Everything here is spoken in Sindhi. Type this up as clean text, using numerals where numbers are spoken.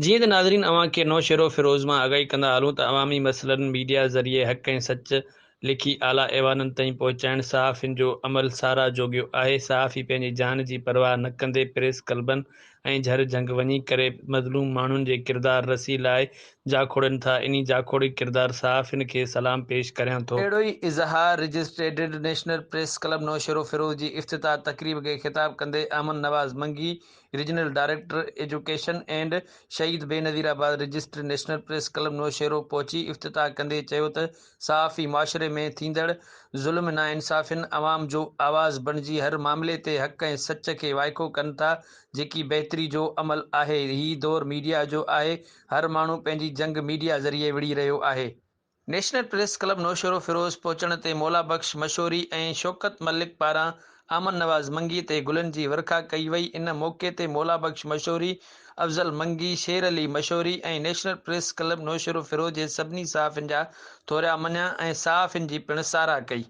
جيئن ته ناظرين اوهان کي نوشهروفيروز مان آگاهي ڪندا هلون ته عوامي مسئلن ميڊيا ذريعي حق ۽ سچ لکي اعليٰ ايوانن تائين پهچائڻ صحافين جو عمل ساراهه جوڳيو آهي صحافي پنهنجي جان جي پرواهه نه ڪندي پريس ڪلبن ۽ جهر جهنگ وڃي ڪري مظلوم ماڻهن جي ڪردار رسي لاء جاکوڙين ٿا انهي جاکوڙي ڪردار صحافين کي سلام پيش ڪريان ٿو. اهڙو ئي اظهار registered national press club Naushahro Feroze جي افتتاح تقريب کي خطاب ڪندي Ahmed Nawaz Mangi regional director education and Shaheed Benazirabad registered national press club Naushahro پهچي افتتاح ڪندي چيو ته صحافي معاشري ۾ ٿيندڙ ظلم ناانصافين عوام جو آواز بڻجي هر معاملي تي حق ۽ سچ کي وائکو ڪن ٿا جيڪي بهتري جو عمل آهي هي دور ميڊيا جو آهي هر ماڻهو پنهنجي جنگ ميڊيا ذريعي وڙهي رهيو آهي. نيشنل پريس ڪلب نوشهروفيروز پهچڻ تي مولا بخش مشوري ۽ شوڪت ملڪ پاران احمد نواز منگي تي گلن جي ورکا ڪئي وئي ان موقعي تي Maula Bakhsh Mashori, Afzal Mangi, Sher Ali Mashori ۽ national press club Naushahro Feroze جي سڀني صحافين جا ٿورا مڃيا ۽ صحافين جي پڻ ساراهه ڪئي.